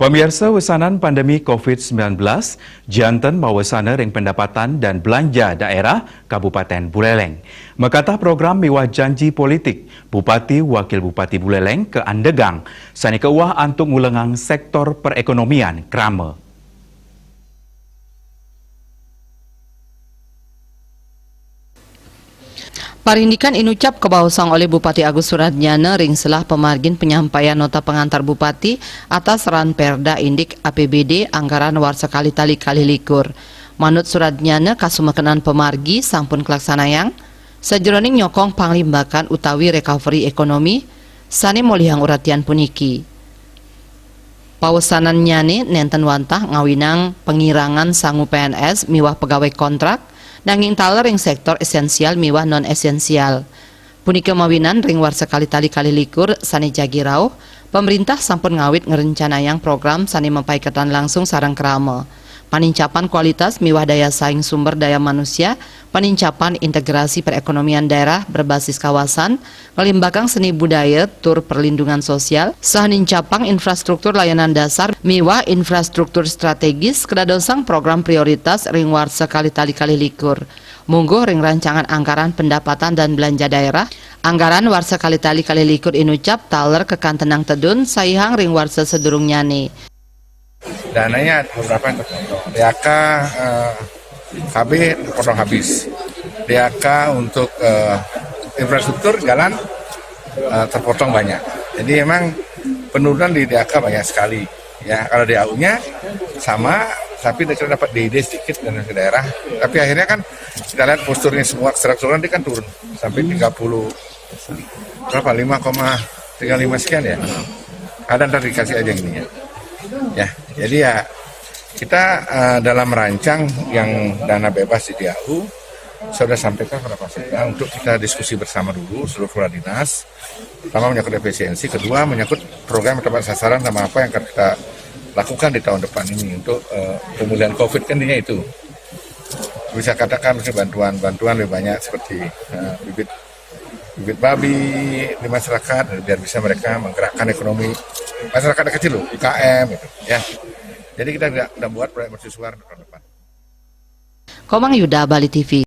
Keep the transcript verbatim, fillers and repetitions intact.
Pemirsa, wesanan pandemi covid sembilan belas, janten mawesana ring pendapatan dan belanja daerah Kabupaten Buleleng. Makatah program miwah janji politik Bupati Wakil Bupati Buleleng kaandegang, sane kauweh antuk ngulengang sektor perekonomian krama. Parindikan inucap kabaosang olih Bupati Agus Suradnyana ring selah pamargin penyampaian nota pengantar Bupati atas Ranperda indik A P B D anggaran warsa kalih tali kalih likur. Manut Suradnyana, kasumekenan pamargi sampun kalaksanayang sajeroning nyokong panglimbakan utawi recovery ekonomi sane molihang uratian puniki. Pawesanannyane nenten wantah ngawinang pangirangan sangu P N S miwah pegawai kontrak, nanging taler ring sektor esensial miwah non-esensial. Punika mawinan ring warsa kalih tali kalih likur sane jagi rauh, pamrintah sampun ngawit ngrencanayang program sane mapaiketan langsung sareng krama. Panincapan kualitas miwah daya saing sumber daya manusia, panincapan integrasi perekonomian daerah berbasis kawasan, nglimbakang seni budaya tur perlindungan sosial, saha nincapang infrastruktur layanan dasar miwah infrastruktur strategis kadadosang program prioritas ring warsa kalih tali kalih likur. Mungguh ring rancangan anggaran pendapatan dan belanja daerah, anggaran warsa kalih tali kalih likur inucap taler kakantenang tedun saihang ring warsa sadurungnyane. Dananya beberapa yang terpotong. D A K, eh, K B terpotong habis. D A K untuk, eh, infrastruktur jalan, eh, terpotong banyak. Jadi memang penurunan di D A K banyak sekali. Ya, kalau di A U-nya sama, tapi kita dapat D I D sedikit dan ke daerah. Tapi akhirnya kan kita lihat posturnya semua keserak-serukan, dia kan turun sampai tiga puluh berapa, lima koma tiga lima sekian ya. Ada, ntar dikasih aja ininya. Ya, jadi ya kita, eh, dalam rancang yang dana bebas di A U, saya sudah sampaikan pada Pak Sekda untuk kita diskusi bersama dulu seluruh kepala dinas. Pertama, menyangkut efisiensi, kedua, menyangkut program yang tepat sasaran sama apa yang akan kita lakukan di tahun depan ini untuk, eh, pemulihan covid, kan intinya itu. Bisa katakan mesti bantuan-bantuan lebih banyak seperti, eh, bibit bibit babi di masyarakat, biar bisa mereka menggerakkan ekonomi masyarakat kecil loh, U K M gitu ya. Jadi kita tidak, tidak buat proyek mercusuar untuk tahun depan. Komang Yuda, Bali T V.